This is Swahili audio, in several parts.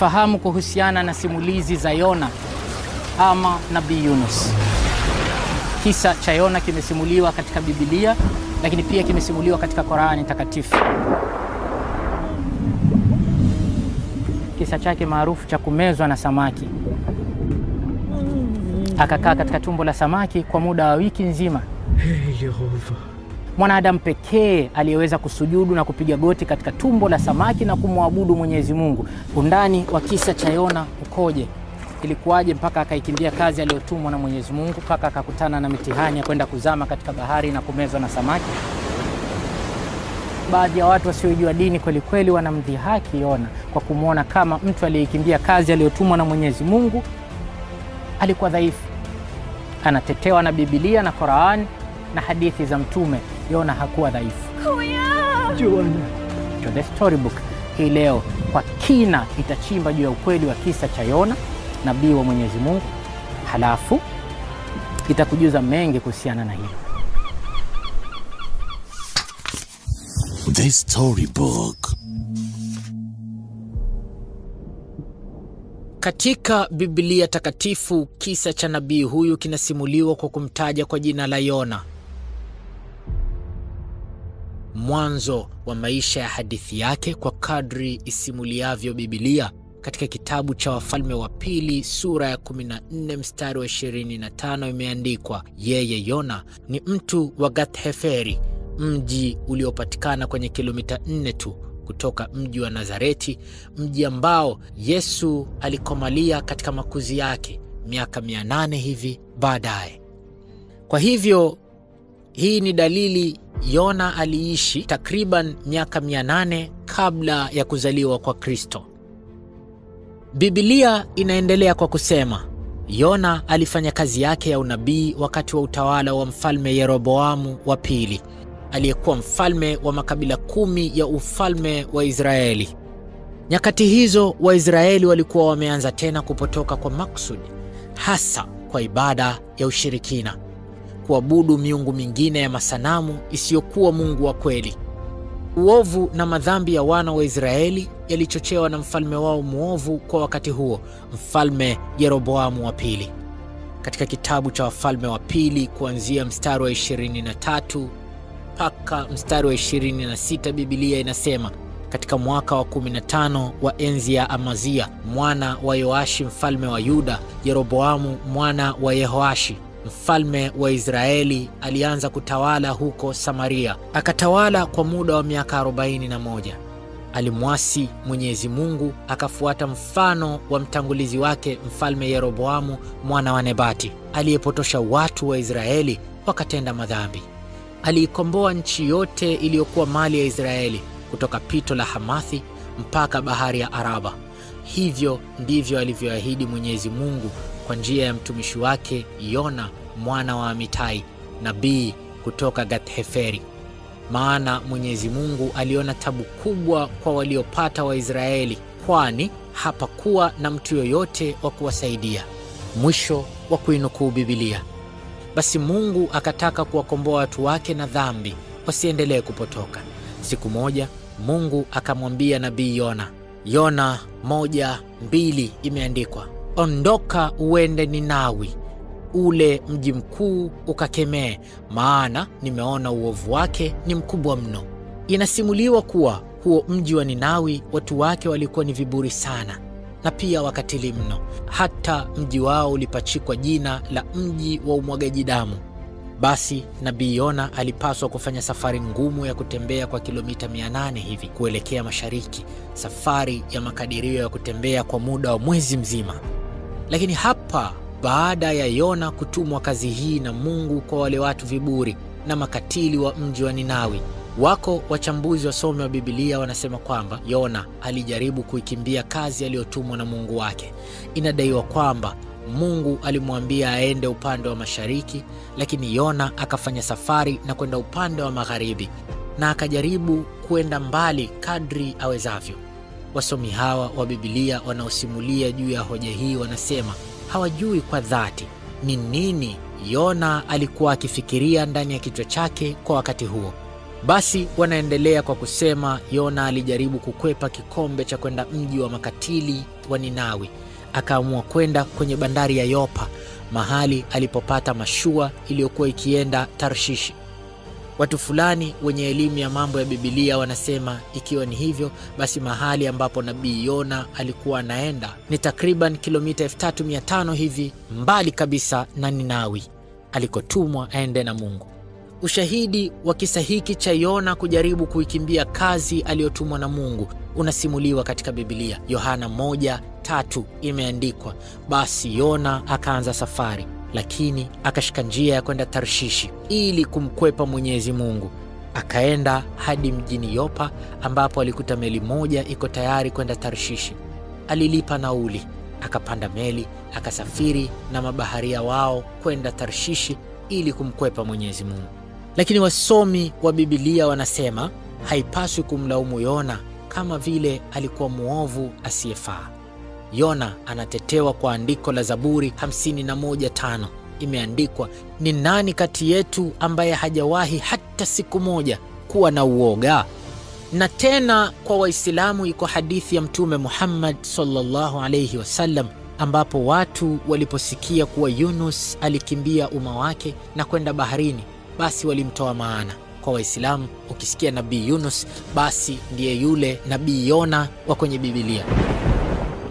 Unafahamu kuhusiana na simulizi za Yona ama Nabii Yunus? Kisa cha Yona kimesimuliwa katika Biblia, lakini pia kimesimuliwa katika Korani Takatifu. Kisa chake maarufu cha kumezwa na samaki. Akakaa katika tumbo la samaki kwa muda wa wiki nzima. Hey, Yehova. Mwanadamu pekee aliyeweza kusujudu na kupiga goti katika tumbo la samaki na kumwabudu Mwenyezi Mungu. Undani wa kisa cha Yona ukoje? Ilikuwaje mpaka akaikimbia kazi aliyotumwa na Mwenyezi Mungu, mpaka akakutana na mitihani ya kwenda kuzama katika bahari na kumezwa na samaki? Baadhi ya watu wasiojua dini kweli kweli wanamdhihaki Yona kwa kumuona kama mtu aliyeikimbia kazi aliyotumwa na Mwenyezi Mungu. Alikuwa dhaifu. Anatetewa na Biblia na Qur'an na hadithi za Mtume. Yona hakuwa dhaifu. The Storybook hii leo kwa kina itachimba juu ya ukweli wa kisa cha Yona, nabii wa Mwenyezi Mungu. Halafu itakujuza mengi kuhusiana na hilo. The Storybook. Katika Biblia Takatifu, kisa cha nabii huyu kinasimuliwa kwa kumtaja kwa jina la Yona. Mwanzo wa maisha ya hadithi yake kwa kadri isimuliavyo Biblia katika kitabu cha Wafalme wa Pili sura ya 14 mstari wa 25 imeandikwa, yeye Yona ni mtu wa Gath-Heferi, mji uliopatikana kwenye kilomita 4 tu kutoka mji wa Nazareti, mji ambao Yesu alikomalia katika makuzi yake miaka 800 hivi baadaye. Kwa hivyo hii ni dalili Yona aliishi takriban miaka 800 kabla ya kuzaliwa kwa Kristo. Biblia inaendelea kwa kusema Yona alifanya kazi yake ya unabii wakati wa utawala wa mfalme Yeroboamu wa pili, aliyekuwa mfalme wa makabila 10 ya ufalme wa Israeli. Nyakati hizo Waisraeli walikuwa wameanza tena kupotoka kwa maksudi, hasa kwa ibada ya ushirikina, kuabudu miungu mingine ya masanamu isiyokuwa Mungu wa kweli. Uovu na madhambi ya wana wa Israeli yalichochewa na mfalme wao muovu kwa wakati huo, mfalme Yeroboamu wa pili. Katika kitabu cha Wafalme wa Pili kuanzia mstari wa 23 mpaka mstari wa 26, Biblia inasema, katika mwaka wa 15 wa enzi ya Amazia mwana wa Yoashi mfalme wa Yuda, Yeroboamu mwana wa Yehoashi mfalme wa Israeli alianza kutawala huko Samaria. Akatawala kwa muda wa miaka 41. Alimwasi Mwenyezi Mungu, akafuata mfano wa mtangulizi wake mfalme Yeroboamu mwana wa Nebati, aliyepotosha watu wa Israeli wakatenda madhambi. Aliikomboa nchi yote iliyokuwa mali ya Israeli kutoka pito la Hamathi mpaka bahari ya Araba. Hivyo ndivyo alivyoahidi Mwenyezi Mungu kwa njia ya mtumishi wake Yona mwana wa Amitai, nabii kutoka Gath-Heferi. Maana Mwenyezi Mungu aliona tabu kubwa kwa waliopata Waisraeli, kwani hapakuwa na mtu yoyote wa kuwasaidia. Mwisho wa kuinukuu Biblia. Basi Mungu akataka kuwakomboa watu wake na dhambi, wasiendelee kupotoka. Siku moja Mungu akamwambia nabii Yona, Yona 1:2 imeandikwa, ondoka uende Ninawi, ule mji mkuu, ukakemee, maana nimeona uovu wake ni mkubwa mno. Inasimuliwa kuwa huo mji wa Ninawi watu wake walikuwa ni viburi sana na pia wakatili mno. Hata mji wao ulipachikwa jina la mji wa umwagaji damu. Basi nabii Yona alipaswa kufanya safari ngumu ya kutembea kwa kilomita 800 hivi kuelekea mashariki, safari ya makadirio ya kutembea kwa muda wa mwezi mzima. Lakini hapa, baada ya Yona kutumwa kazi hii na Mungu kwa wale watu viburi na makatili wa mji wa Ninawi, wako wachambuzi wasomi wa Biblia wanasema kwamba Yona alijaribu kuikimbia kazi aliyotumwa na Mungu wake. Inadaiwa kwamba Mungu alimwambia aende upande wa mashariki, lakini Yona akafanya safari na kwenda upande wa magharibi, na akajaribu kwenda mbali kadri awezavyo. Wasomi hawa wa Biblia wanaosimulia juu ya hoja hii wanasema hawajui kwa dhati ni nini Yona alikuwa akifikiria ndani ya kichwa chake kwa wakati huo. Basi wanaendelea kwa kusema Yona alijaribu kukwepa kikombe cha kwenda mji wa makatili wa Ninawi. Akaamua kwenda kwenye bandari ya Yopa, mahali alipopata mashua iliyokuwa ikienda Tarshishi. Watu fulani wenye elimu ya mambo ya Biblia wanasema ikiwa ni hivyo, basi mahali ambapo nabii Yona alikuwa anaenda ni takriban kilomita 3500 hivi mbali kabisa na Ninawi alikotumwa aende na Mungu. Ushahidi wa kisa hiki cha Yona kujaribu kuikimbia kazi aliyotumwa na Mungu unasimuliwa katika Biblia. Yohana 1:3 imeandikwa, basi Yona akaanza safari, lakini akashika njia ya kwenda Tarshishi ili kumkwepa Mwenyezi Mungu. Akaenda hadi mjini Yopa ambapo alikuta meli moja iko tayari kwenda Tarshishi. Alilipa nauli, akapanda meli, akasafiri na mabaharia wao kwenda Tarshishi ili kumkwepa Mwenyezi Mungu. Lakini wasomi wa Biblia wanasema haipaswi kumlaumu Yona kama vile alikuwa muovu asiyefaa. Yona anatetewa kwa andiko la Zaburi 51:5. Imeandikwa, ni nani kati yetu ambaye hajawahi hata siku moja kuwa na uoga? Na tena kwa Waislamu iko hadithi ya Mtume Muhammad sallallahu alayhi wasallam ambapo watu waliposikia kuwa Yunus alikimbia umma wake na kwenda baharini, basi walimtoa maana. Kwa Waislamu ukisikia Nabii Yunus basi ndiye yule Nabii Yona wa kwenye Biblia.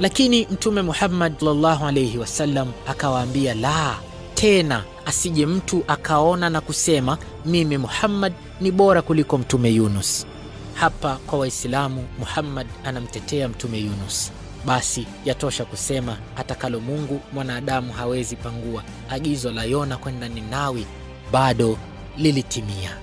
Lakini Mtume Muhammad sallallahu alayhi wasallam akawaambia, la tena, asije mtu akaona na kusema mimi Muhammad ni bora kuliko Mtume Yunus. Hapa kwa Waislamu Muhammad anamtetea Mtume Yunus. Basi yatosha kusema atakalo Mungu mwanadamu hawezi pangua. Agizo la Yona kwenda Ninawi bado lilitimia.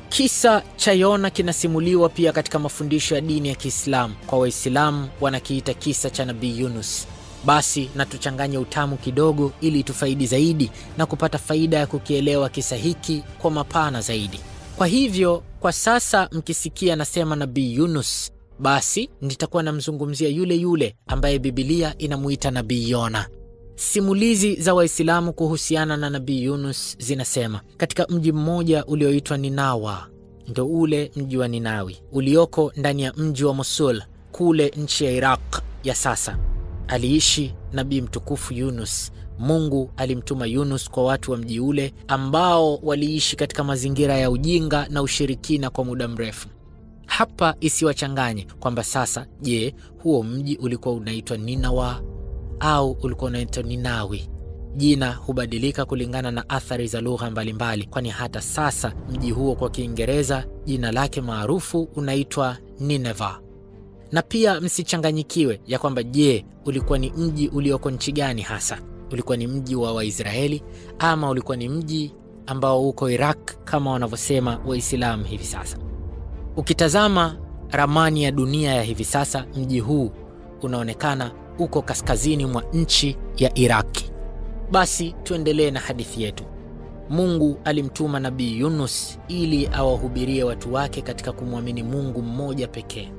Kisa cha Yona kinasimuliwa pia katika mafundisho ya dini ya Kiislamu. Kwa Waislamu wanakiita kisa cha Nabii Yunus. Basi na tuchanganye utamu kidogo ili tufaidi zaidi na kupata faida ya kukielewa kisa hiki kwa mapana zaidi. Kwa hivyo, kwa sasa mkisikia nasema Nabii Yunus, basi nitakuwa namzungumzia yule yule ambaye Biblia inamuita Nabii Yona. Simulizi za Waislamu kuhusiana na Nabii Yunus zinasema katika mji mmoja ulioitwa Ninawa, ndo ule mji wa Ninawi ulioko ndani ya mji wa Mosul kule nchi ya Iraq ya sasa, aliishi nabii mtukufu Yunus. Mungu alimtuma Yunus kwa watu wa mji ule ambao waliishi katika mazingira ya ujinga na ushirikina kwa muda mrefu. Hapa isiwachanganye kwamba sasa, je, huo mji ulikuwa unaitwa Ninawa au ulikuwa unaitwa Ninawi? Jina hubadilika kulingana na athari za lugha mbalimbali, kwani hata sasa mji huo kwa Kiingereza jina lake maarufu unaitwa Nineveh. Na pia msichanganyikiwe ya kwamba je, ulikuwa ni mji ulioko nchi gani hasa? Ulikuwa ni mji wa Waisraeli ama ulikuwa ni mji ambao uko Iraq kama wanavyosema Waislamu hivi sasa? Ukitazama ramani ya dunia ya hivi sasa, mji huu unaonekana uko kaskazini mwa nchi ya Iraki. Basi tuendelee na hadithi yetu. Mungu alimtuma Nabii Yunus ili awahubirie watu wake katika kumwamini Mungu mmoja pekee.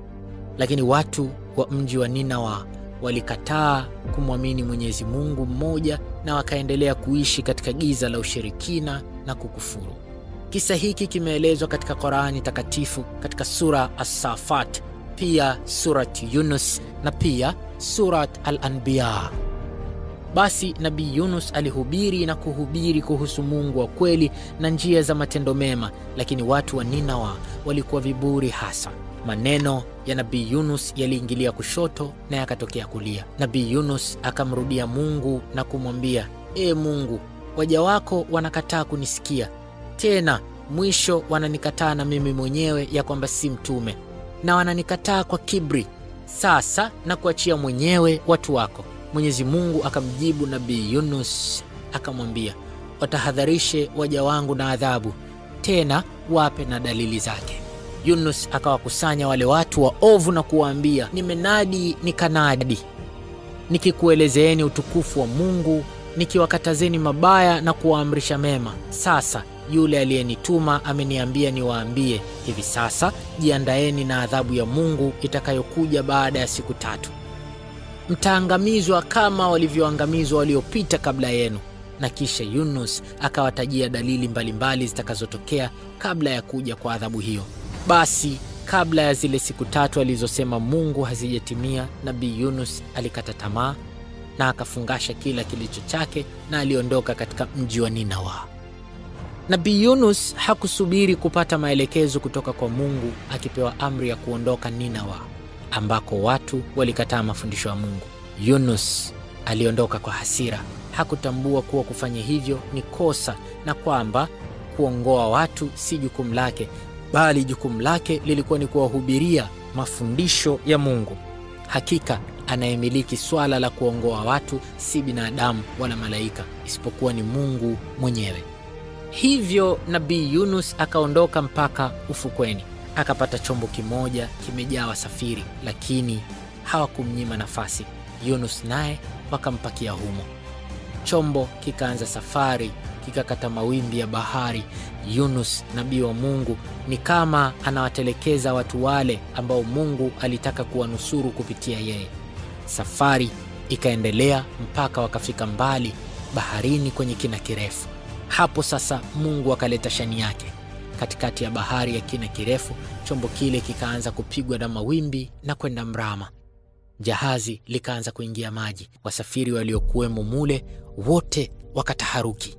Lakini watu wa mji wa Ninawa walikataa kumwamini Mwenyezi Mungu mmoja na wakaendelea kuishi katika giza la ushirikina na kukufuru. Kisa hiki kimeelezwa katika Qur'ani takatifu katika sura As-Safat, pia surat Yunus na pia surat Al-Anbiya. Basi Nabii Yunus alihubiri na kuhubiri kuhusu Mungu wa kweli na njia za matendo mema, lakini watu wa Ninawa walikuwa viburi hasa. Maneno ya Nabii Yunus yaliingilia kushoto na yakatokea kulia. Nabii Yunus akamrudia Mungu na kumwambia, "E Mungu, waja wako wanakataa kunisikia. Tena mwisho wananikataa na mimi mwenyewe ya kwamba si mtume, na wananikataa kwa kibri. Sasa na kuachia mwenyewe watu wako." Mwenyezi Mungu akamjibu Nabii Yunus akamwambia, "Watahadharishe waja wangu na adhabu, tena wape na dalili zake." Yunus akawakusanya wale watu waovu na kuwaambia, "Nimenadi nikanadi, nikikuelezeeni utukufu wa Mungu, nikiwakatazeni mabaya na kuwaamrisha mema. Sasa yule aliyenituma ameniambia niwaambie hivi sasa, jiandaeni na adhabu ya Mungu itakayokuja baada ya siku 3. Mtaangamizwa kama walivyoangamizwa waliopita kabla yenu. Na kisha Yunus akawatajia dalili mbalimbali zitakazotokea kabla ya kuja kwa adhabu hiyo. Basi kabla ya zile siku 3 alizosema Mungu hazijatimia, Nabii Yunus alikata tamaa na akafungasha kila kilicho chake na aliondoka katika mji wa Ninawa. Nabii Yunus hakusubiri kupata maelekezo kutoka kwa Mungu akipewa amri ya kuondoka Ninawa, ambako watu walikataa mafundisho ya Mungu. Yunus aliondoka kwa hasira. Hakutambua kuwa kufanya hivyo ni kosa na kwamba kuongoa watu si jukumu lake, bali jukumu lake lilikuwa ni kuwahubiria mafundisho ya Mungu. Hakika anayemiliki swala la kuongoa watu si binadamu wala malaika, isipokuwa ni Mungu mwenyewe. Hivyo Nabii Yunus akaondoka mpaka ufukweni. Akapata chombo kimoja kimejaa wasafiri, lakini hawakumnyima nafasi. Yunus naye wakampakia humo. Chombo kikaanza safari, kikakata mawimbi ya bahari. Yunus nabii wa Mungu ni kama anawatelekeza watu wale ambao Mungu alitaka kuwanusuru kupitia yeye. Safari ikaendelea mpaka wakafika mbali baharini kwenye kina kirefu. Hapo sasa Mungu akaleta shani yake. Katikati ya bahari ya kina kirefu, chombo kile kikaanza kupigwa na mawimbi na kwenda mrama. Jahazi likaanza kuingia maji. Wasafiri waliokuwemo mule wote wakataharuki.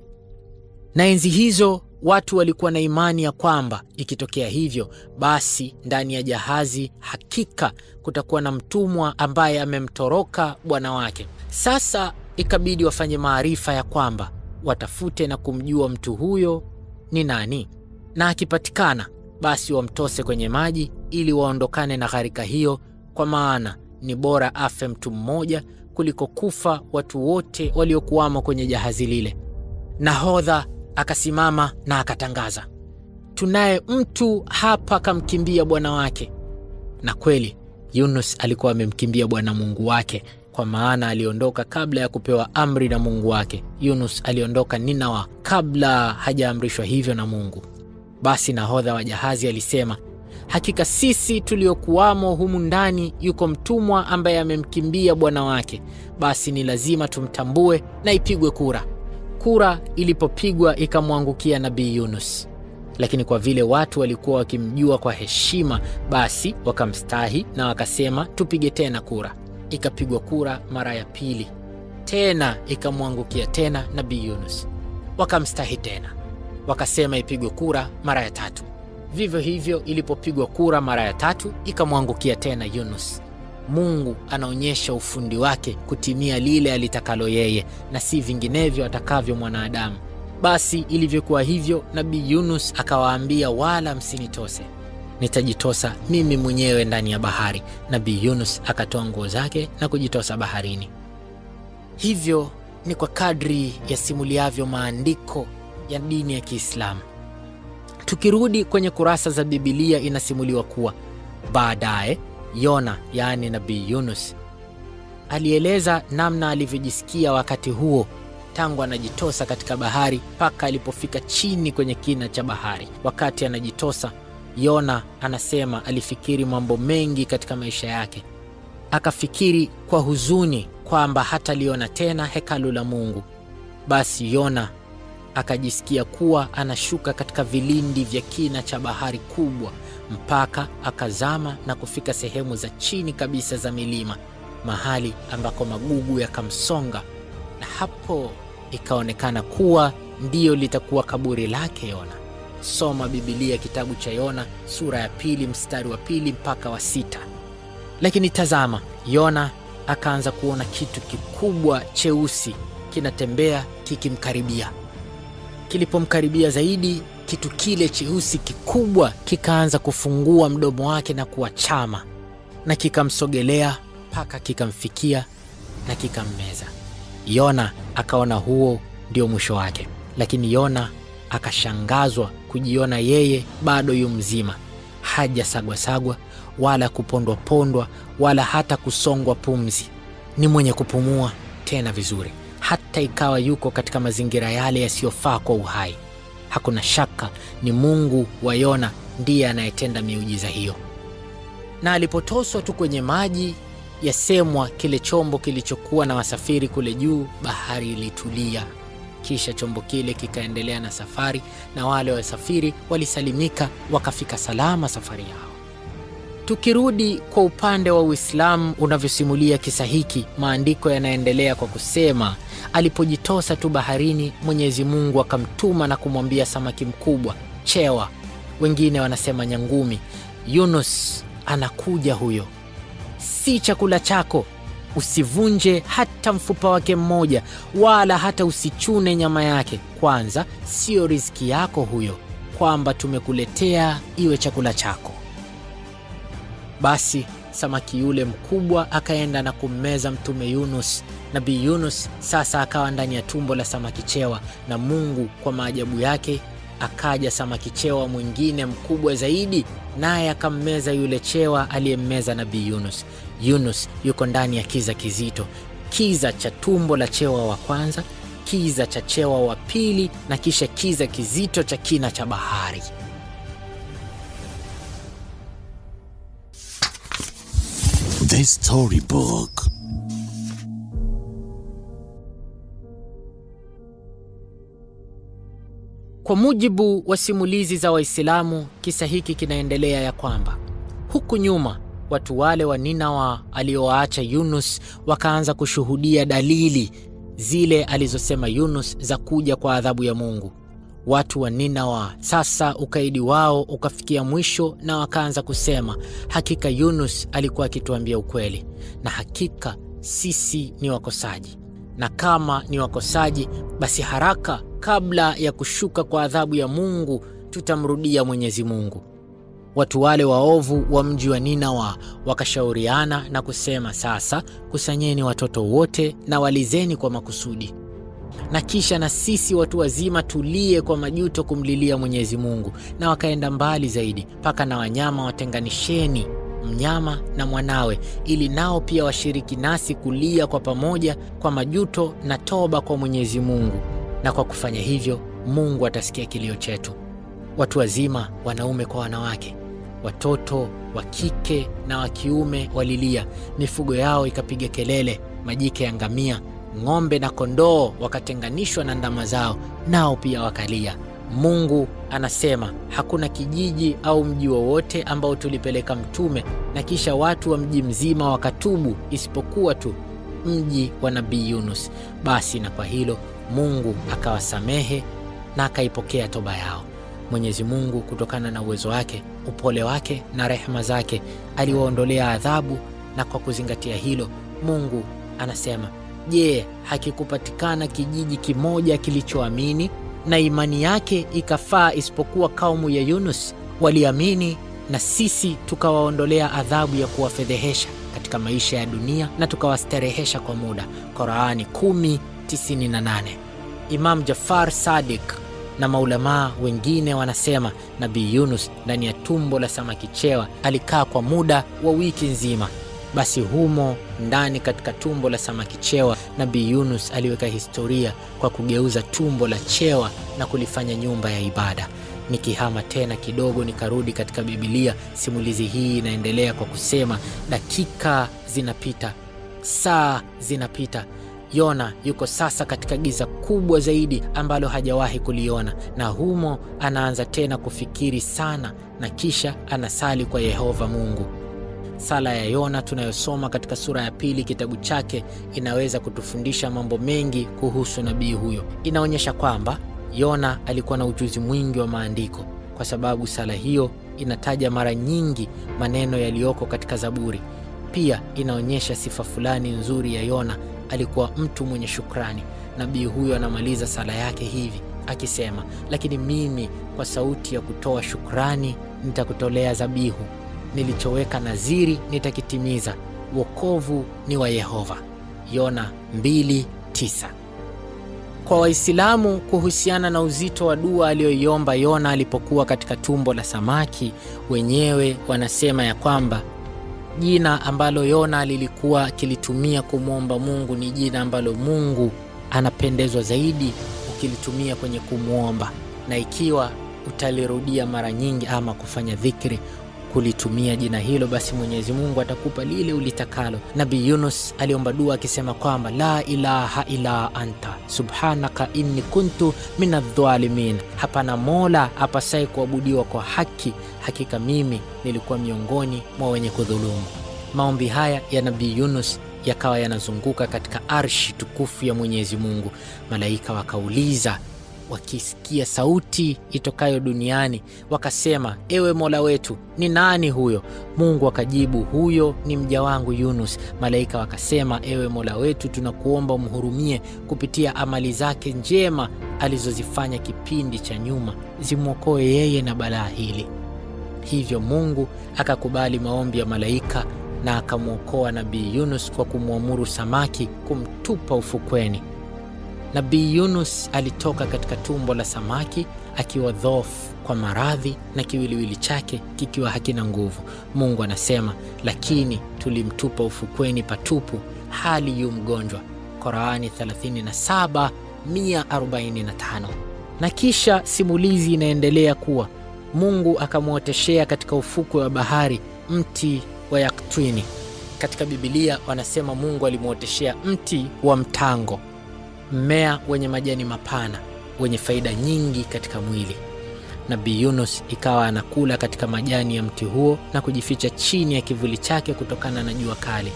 Na enzi hizo watu walikuwa na imani ya kwamba ikitokea hivyo, basi ndani ya jahazi hakika kutakuwa na mtumwa ambaye amemtoroka bwana wake. Sasa ikabidi wafanye maarifa ya kwamba watafute na kumjua mtu huyo ni nani, na akipatikana basi wamtose kwenye maji ili waondokane na gharika hiyo, kwa maana ni bora afe mtu mmoja kuliko kufa watu wote waliokuwamo kwenye jahazi lile. Nahodha akasimama na akatangaza, tunaye mtu hapa kamkimbia bwana wake. Na kweli Yunus alikuwa amemkimbia Bwana Mungu wake, kwa maana aliondoka kabla ya kupewa amri na Mungu wake. Yunus aliondoka Ninawa kabla hajaamrishwa hivyo na Mungu. Basi nahodha wa jahazi alisema, hakika sisi tuliokuwamo humu ndani yuko mtumwa ambaye amemkimbia bwana wake, basi ni lazima tumtambue na ipigwe kura. Kura ilipopigwa ikamwangukia Nabii Yunus. Lakini kwa vile watu walikuwa wakimjua kwa heshima, basi wakamstahi na wakasema tupige tena kura. Ikapigwa kura mara ya pili, tena ikamwangukia tena Nabii Yunus. Wakamstahi tena, wakasema ipigwe kura mara ya tatu. Vivyo hivyo ilipopigwa kura mara ya tatu ikamwangukia tena Yunus. Mungu anaonyesha ufundi wake kutimia lile alitakalo yeye, na si vinginevyo atakavyo mwanadamu. Basi ilivyokuwa hivyo, Nabii Yunus akawaambia, wala msinitose, nitajitosa mimi mwenyewe ndani ya bahari. Nabii Yunus akatoa nguo zake na kujitosa baharini. Hivyo ni kwa kadri yasimuliavyo maandiko ya dini ya Kiislamu. Tukirudi kwenye kurasa za Biblia, inasimuliwa kuwa baadaye Yona, yaani Nabii Yunus, alieleza namna alivyojisikia wakati huo tangu anajitosa katika bahari mpaka alipofika chini kwenye kina cha bahari. Wakati anajitosa, Yona anasema alifikiri mambo mengi katika maisha yake. Akafikiri kwa huzuni kwamba hataliona tena hekalu la Mungu. Basi Yona akajisikia kuwa anashuka katika vilindi vya kina cha bahari kubwa mpaka akazama na kufika sehemu za chini kabisa za milima, mahali ambako magugu yakamsonga, na hapo ikaonekana kuwa ndiyo litakuwa kaburi lake Yona. Soma Biblia kitabu cha Yona sura ya 2 mstari wa 2 mpaka wa 6. Lakini tazama, Yona akaanza kuona kitu kikubwa cheusi kinatembea kikimkaribia. Kilipomkaribia zaidi, kitu kile cheusi kikubwa kikaanza kufungua mdomo wake na kuachama, na kikamsogelea mpaka kikamfikia na kikammeza. Yona akaona huo ndio mwisho wake. Lakini Yona akashangazwa kujiona yeye bado yu mzima, hajasagwasagwa wala kupondwa pondwa wala hata kusongwa pumzi, ni mwenye kupumua tena vizuri, hata ikawa yuko katika mazingira yale yasiyofaa kwa uhai. Hakuna shaka ni Mungu wa Yona ndiye anayetenda miujiza hiyo. Na alipotoswa tu kwenye maji, Yasemwa kile chombo kilichokuwa na wasafiri kule juu, bahari ilitulia. Kisha chombo kile kikaendelea na safari, na wale wasafiri walisalimika wakafika salama safari yao. Tukirudi kwa upande wa Uislamu unavyosimulia kisa hiki, maandiko yanaendelea kwa kusema, alipojitosa tu baharini, Mwenyezi Mungu akamtuma na kumwambia samaki mkubwa, chewa, wengine wanasema nyangumi, Yunus anakuja huyo. Si chakula chako, usivunje hata mfupa wake mmoja, wala hata usichune nyama yake. Kwanza sio riziki yako huyo, kwamba tumekuletea iwe chakula chako. Basi samaki yule mkubwa akaenda na kummeza mtume Yunus. Nabii Yunus sasa akawa ndani ya tumbo la samaki chewa, na Mungu kwa maajabu yake akaja samaki chewa mwingine mkubwa zaidi, naye akammeza yule chewa aliyemmeza Nabii Yunus. Yunus yuko ndani ya kiza kizito, kiza cha tumbo la chewa wa kwanza, kiza cha chewa wa pili, na kisha kiza kizito cha kina cha bahari. The Storybook. Kwa mujibu wa simulizi za Waislamu, kisa hiki kinaendelea ya kwamba huku nyuma watu wale wa Ninawa aliowaacha Yunus wakaanza kushuhudia dalili zile alizosema Yunus za kuja kwa adhabu ya Mungu. Watu wa Ninawa sasa ukaidi wao ukafikia mwisho, na wakaanza kusema, hakika Yunus alikuwa akituambia ukweli, na hakika sisi ni wakosaji, na kama ni wakosaji basi haraka kabla ya kushuka kwa adhabu ya Mungu tutamrudia Mwenyezi Mungu. Watu wale waovu wa mji wa Ninawa wakashauriana na kusema, sasa kusanyeni watoto wote na walizeni kwa makusudi, na kisha na sisi watu wazima tulie kwa majuto kumlilia Mwenyezi Mungu. Na wakaenda mbali zaidi, paka na wanyama watenganisheni, mnyama na mwanawe, ili nao pia washiriki nasi kulia kwa pamoja kwa majuto na toba kwa Mwenyezi Mungu, na kwa kufanya hivyo Mungu atasikia kilio chetu. Watu wazima, wanaume kwa wanawake, watoto wa kike na wa kiume walilia, mifugo yao ikapiga kelele, majike ya ngamia, ng'ombe na kondoo wakatenganishwa na ndama zao, nao pia wakalia. Mungu anasema hakuna kijiji au mji wowote ambao tulipeleka mtume na kisha watu wa mji mzima wakatubu, isipokuwa tu mji wa Nabii Yunus. Basi na kwa hilo Mungu akawasamehe na akaipokea toba yao. Mwenyezi Mungu kutokana na uwezo wake, upole wake na rehema zake aliwaondolea adhabu, na kwa kuzingatia hilo Mungu anasema, je, hakikupatikana kijiji kimoja kilichoamini na imani yake ikafaa isipokuwa kaumu ya Yunus? Waliamini na sisi tukawaondolea adhabu ya kuwafedhehesha katika maisha ya dunia na tukawastarehesha kwa muda. Qurani 10:98. Imam Jafar Sadiq na maulamaa wengine wanasema Nabii Yunus ndani ya tumbo la samaki chewa alikaa kwa muda wa wiki nzima. Basi humo ndani katika tumbo la samaki chewa Nabii Yunus aliweka historia kwa kugeuza tumbo la chewa na kulifanya nyumba ya ibada. Nikihama tena kidogo nikarudi katika Biblia, simulizi hii inaendelea kwa kusema dakika zinapita, saa zinapita. Yona yuko sasa katika giza kubwa zaidi ambalo hajawahi kuliona, na humo anaanza tena kufikiri sana, na kisha anasali kwa Yehova Mungu. Sala ya Yona tunayosoma katika sura ya 2 kitabu chake inaweza kutufundisha mambo mengi kuhusu nabii huyo. Inaonyesha kwamba Yona alikuwa na ujuzi mwingi wa maandiko, kwa sababu sala hiyo inataja mara nyingi maneno yaliyoko katika Zaburi. Pia inaonyesha sifa fulani nzuri ya Yona, alikuwa mtu mwenye shukrani. Nabii huyo anamaliza sala yake hivi akisema, lakini mimi kwa sauti ya kutoa shukrani nitakutolea zabihu, nilichoweka naziri nitakitimiza, wokovu ni wa Yehova. Yona 2:9. Kwa Waislamu, kuhusiana na uzito wa dua aliyoiomba Yona alipokuwa katika tumbo la samaki, wenyewe wanasema ya kwamba jina ambalo Yona lilikuwa akilitumia kumwomba Mungu ni jina ambalo Mungu anapendezwa zaidi ukilitumia kwenye kumwomba, na ikiwa utalirudia mara nyingi ama kufanya dhikri kulitumia jina hilo, basi Mwenyezi Mungu atakupa lile ulitakalo. Nabii Yunus aliomba dua akisema kwamba la ilaha illa anta subhanaka inni kuntu minadh-dhalimin, hapana mola apasaye kuabudiwa kwa haki, hakika mimi nilikuwa miongoni mwa wenye kudhulumu. Maombi haya ya Nabii Yunus yakawa yanazunguka katika arshi tukufu ya Mwenyezi Mungu. Malaika wakauliza wakisikia sauti itokayo duniani, wakasema, ewe Mola wetu, ni nani huyo? Mungu akajibu, huyo ni mja wangu Yunus. Malaika wakasema, ewe Mola wetu, tunakuomba umhurumie kupitia amali zake njema alizozifanya kipindi cha nyuma, zimwokoe yeye na balaa hili. Hivyo Mungu akakubali maombi ya malaika na akamwokoa Nabii Yunus kwa kumwamuru samaki kumtupa ufukweni. Nabii Yunus alitoka katika tumbo la samaki akiwa dhoofu kwa maradhi na kiwiliwili chake kikiwa hakina nguvu. Mungu anasema, lakini tulimtupa ufukweni patupu hali yu mgonjwa. Qurani 37:145. Na kisha simulizi inaendelea kuwa Mungu akamwoteshea katika ufukwe wa bahari mti wa yaktwini. Katika Biblia wanasema Mungu alimwoteshea mti wa mtango, mmea wenye majani mapana wenye faida nyingi katika mwili. Nabii Yunus ikawa anakula katika majani ya mti huo na kujificha chini ya kivuli chake kutokana na jua kali.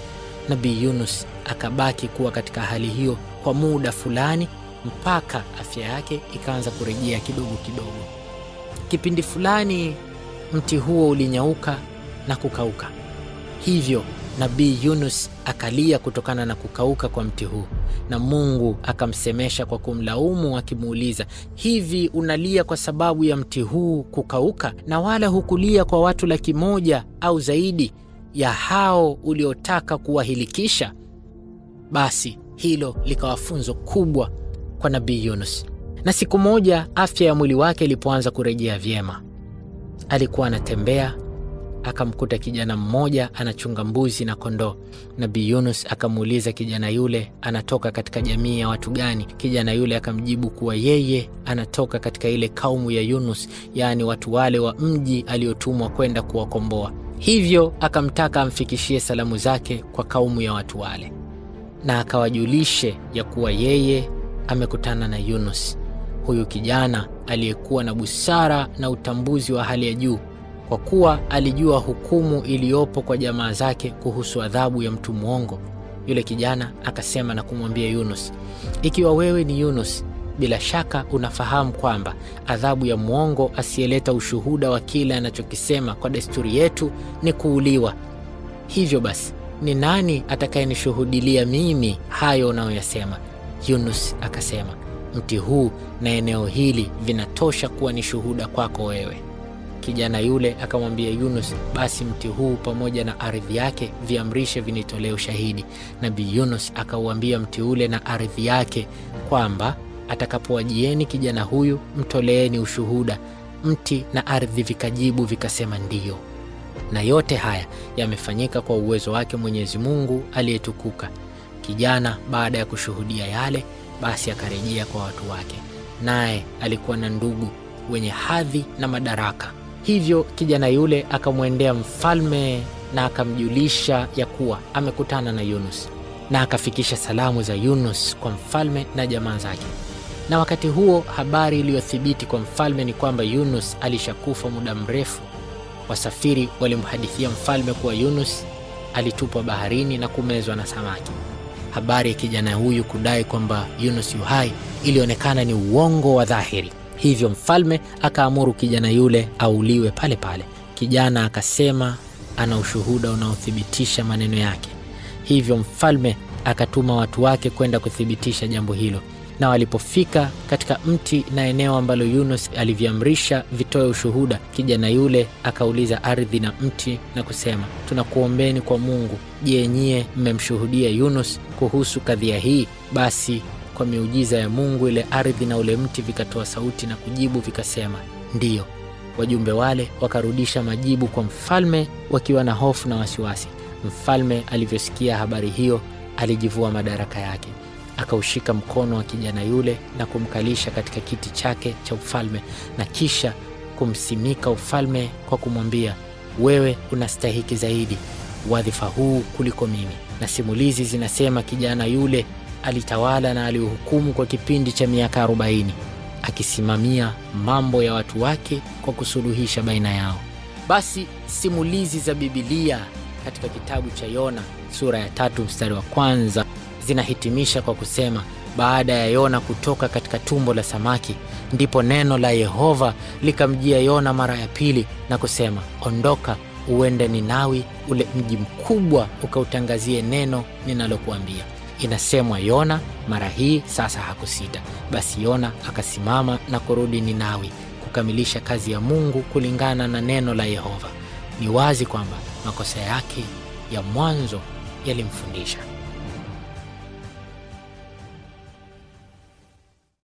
Nabii Yunus akabaki kuwa katika hali hiyo kwa muda fulani mpaka afya yake ikaanza kurejea kidogo kidogo. Kipindi fulani mti huo ulinyauka na kukauka. Hivyo Nabii Yunus akalia kutokana na kukauka kwa mti huu, na Mungu akamsemesha kwa kumlaumu akimuuliza, hivi unalia kwa sababu ya mti huu kukauka, na wala hukulia kwa watu 100,000 au zaidi ya hao uliotaka kuwahilikisha? Basi hilo likawa funzo kubwa kwa Nabii Yunus. Na siku moja afya ya mwili wake ilipoanza kurejea vyema, alikuwa anatembea akamkuta kijana mmoja anachunga mbuzi na kondoo. Nabii Yunus akamuuliza kijana yule anatoka katika jamii ya watu gani. Kijana yule akamjibu kuwa yeye anatoka katika ile kaumu ya Yunus, yaani watu wale wa mji aliotumwa kwenda kuwakomboa. Hivyo akamtaka amfikishie salamu zake kwa kaumu ya watu wale, na akawajulishe ya kuwa yeye amekutana na Yunus, huyu kijana aliyekuwa na busara na utambuzi wa hali ya juu, kwa kuwa alijua hukumu iliyopo kwa jamaa zake kuhusu adhabu ya mtu mwongo. Yule kijana akasema na kumwambia Yunus, ikiwa wewe ni Yunus, bila shaka unafahamu kwamba adhabu ya mwongo asiyeleta ushuhuda wa kile anachokisema kwa desturi yetu ni kuuliwa. Hivyo basi, ni nani atakayenishuhudilia mimi hayo unayoyasema? Yunus akasema, mti huu na eneo hili vinatosha kuwa ni shuhuda kwako wewe. Kijana yule akamwambia Yunus, basi mti huu pamoja na ardhi yake viamrishe vinitolee ushahidi. Nabii Yunus akauambia mti ule na ardhi yake kwamba atakapowajieni kijana huyu mtoleeni ushuhuda. Mti na ardhi vikajibu vikasema ndiyo. Na yote haya yamefanyika kwa uwezo wake Mwenyezi Mungu aliyetukuka. Kijana baada ya kushuhudia yale, basi akarejea kwa watu wake. Naye alikuwa na ndugu wenye hadhi na madaraka. Hivyo kijana yule akamwendea mfalme na akamjulisha ya kuwa amekutana na Yunus, na akafikisha salamu za Yunus kwa mfalme na jamaa zake. Na wakati huo habari iliyothibiti kwa mfalme ni kwamba Yunus alishakufa muda mrefu. Wasafiri walimhadithia mfalme kuwa Yunus alitupwa baharini na kumezwa na samaki. Habari ya kijana huyu kudai kwamba Yunus yu hai ilionekana ni uongo wa dhahiri. Hivyo mfalme akaamuru kijana yule auliwe pale pale. Kijana akasema ana ushuhuda unaothibitisha maneno yake. Hivyo mfalme akatuma watu wake kwenda kuthibitisha jambo hilo. Na walipofika katika mti na eneo ambalo Yunus aliviamrisha vitoe ushuhuda, kijana yule akauliza ardhi na mti na kusema, tunakuombeni kwa Mungu, je, nyie mmemshuhudia Yunus kuhusu kadhia hii? Basi kwa miujiza ya Mungu ile ardhi na ule mti vikatoa sauti na kujibu vikasema ndiyo. Wajumbe wale wakarudisha majibu kwa mfalme wakiwa na hofu na wasiwasi. Mfalme alivyosikia habari hiyo alijivua madaraka yake, akaushika mkono wa kijana yule na kumkalisha katika kiti chake cha ufalme, na kisha kumsimika ufalme kwa kumwambia, wewe unastahiki zaidi wadhifa huu kuliko mimi. Na simulizi zinasema kijana yule alitawala na alihukumu kwa kipindi cha miaka 40, akisimamia mambo ya watu wake kwa kusuluhisha baina yao. Basi simulizi za Biblia katika kitabu cha Yona sura ya 3 mstari wa 1 zinahitimisha kwa kusema, baada ya Yona kutoka katika tumbo la samaki, ndipo neno la Yehova likamjia Yona mara ya pili na kusema, ondoka uende Ninawi, ule mji mkubwa, ukautangazie neno ninalokuambia. Inasemwa Yona mara hii sasa hakusita. Basi Yona akasimama na kurudi Ninawi kukamilisha kazi ya Mungu kulingana na neno la Yehova. Ni wazi kwamba makosa yake ya mwanzo yalimfundisha.